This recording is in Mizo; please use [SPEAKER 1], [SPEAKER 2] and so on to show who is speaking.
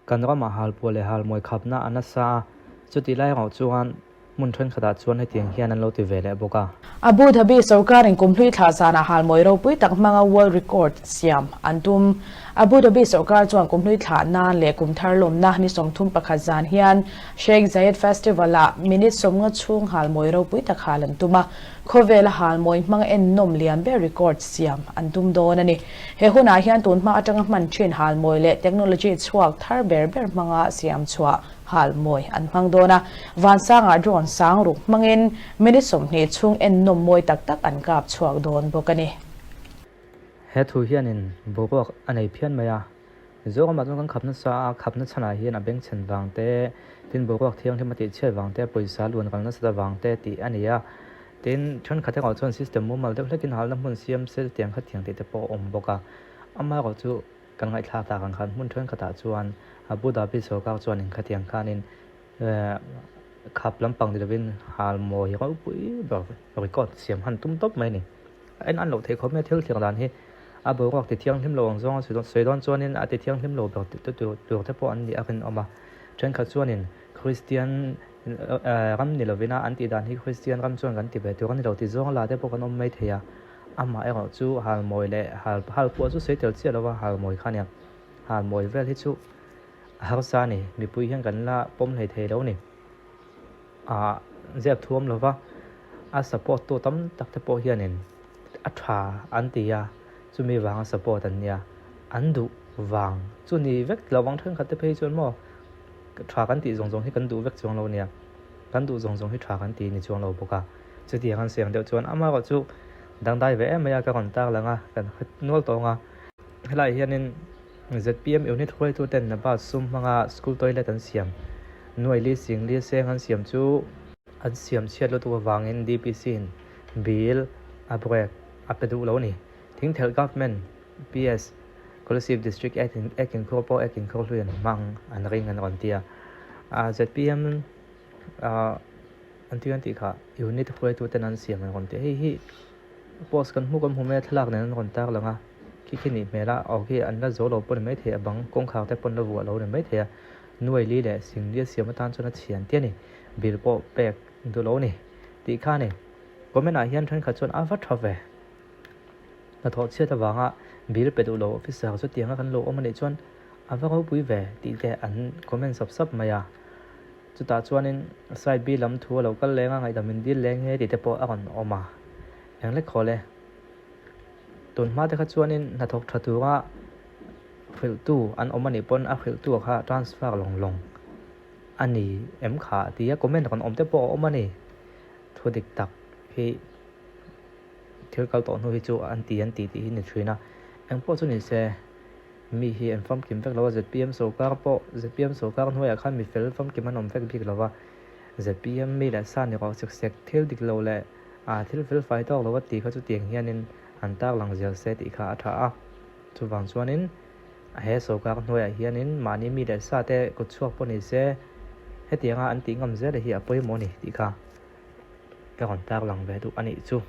[SPEAKER 1] Kan ramah halpuah leh halmawi khapna a nasa a, chutih lai erawh chuan hmun thenkhatah chuan hetiang hian an lo ti ve leh bawk a.
[SPEAKER 2] Abu Dhabi sorkarin kumhlui thla zanah halmawi ropui tak hmanga world record siam an tum. Abu Dhabi sorkar chuan kumhlui thlah nan leh kum thar lawmna ni 31 zan hian Sheikh Zayed Festival-ah minute 50 chhung halmawi ropui tak hal an tum a. Khawvela halmawi hmang ennawm lian ber record siam an tum dawn a ni. He hunah hian tun hma atanga hman thin halmawi leh technology chhuak thar ber ber hmanga siam chhuah halmawi an hmang dawn a. Vansangah drone sang ruk hmangin minute 20 chhung ennawm mawi tak tak an kap chhuak dawn bawk a ni.
[SPEAKER 1] He thu hianin boruak a nei phian mai a, Mizoramah chuan kan khap nasa a, khapna chhanah hian a bengchhen vang te, tin boruak thianghlim a tihchhiat vang te, pawisa luan kal nasat avang te tih a ni a. Tin, thenkhat erawh chuan system mumal deuh hlekin halna hmun siam se tiang kha tiang tih te pawh a awm bawk a. Amaherawh chu kan ngaihthlak tak ang khan hmun thenkhatah chuan Abu Dhabi sorkar chuan inkhatiang khanin khap lampang ni lovin halmawi ropui ber record siam han tum tawp mai a ni. A en an loh theih khawp mai a thil thlir dan hi a boruak ti thianghlim lo ang zawnga sawi dawn chuanin a ti thianghlim lo ber tur te pawh an nih a rinawm a. Thenkhat chuanin Kristian ram ni lovina an tih dan hi Kristian ram chuan kan ti ve tur a ni lo tih zawng la te pawh kan awm mai thei a. Amah erawh chu halmawi leh hal hal pawh chu sawi tel chiah lova halmawi kha nia. Halmawi vel hi chu a harsa a ni. Mipui hian kan la pawm hlei thei lo a ni. Ah zep thuam lova a support tu tam tak te pawh hianin a tha an ti a, chumi vanga support an nia. An duh vang chu ni vek lo vang thenkhat te phei chuan maw tha kan tih zawng zawng hi kan duh vek chuang lo a nia, kan duh zawng zawng hi tha kan ti ni chuang lo bawk a. Chutiang an sawi ang deuh chuan amaherawh chu dangdai ve em mai a ka rawn tar lang a, kan hre nual tawng a. Helaiah hianin zpm unit hruaituten Nabaz sum hmanga school toilet an siam, nuai li sing li seng an siam chu an siam chhiat lutuk avangin DPC-in bill a break a pe duh lo a ni. Thingthelh Government PS Kolasib District Act in khur pawh Act in khur hlui an hmang an ring an rawn ti a. Zpm an tih an tih kha unit hruaituten an siam an rawn ti a. Hei hi post kan hmu kan hmu mai a thlalak nen an rawn tar lang a, khi khi nih hmel a aw khi an la zo lo pawh ni maithei a bang kawngkhar te pawh an la vuah lo ni maithei a nuai li leh sing li a siam atan chuan a chhian te a ni bill pawh pek duh lo a ni tih kha a ni comment ah hian thenkhat chuan a va tha ve hnathawh chhiat avanga bill pe duh lo officer chu tianga kan lo awm a nih chuan a va ropui ve tih te an comment sap sap mai a. Chutah chuanin side B lam thu a lo kal leng a, ngaihdam in dil leng he tih te pawh a rawn awm a. Eng lek khawl e. Tun hma te kha chuanin hnathawk tha tura hrilhtu an awm a nih pawn a hrilhtu kha transfer lawng lawng a ni em kha tia comment rawn awm te pawh a awm a ni. Thu dik tak hi thil kal tawh hnu hi chu an ti an ti tih hi ni thin a. Eng pawh chu ni se. Mi hi an famkim vek lo a, zpm sorkar pawh zpm sorkar hnuaiah khan mi fel famkim an awm vek bik lo va, zpm mi leh sa ni rawh sek sek thil dik lo leh ah thil fel fai tawk lo a tih kha chutiang hianin an tarlang zel se tih kha a tha a. Chuvang chuanin he sorkar hnuaiah hianin mahni mi leh sa te kut chhuak pawh ni se hetianga an tih ngam zel hi a pawimawh a ni tih kha ka rawn tarlang ve duh a nih chu.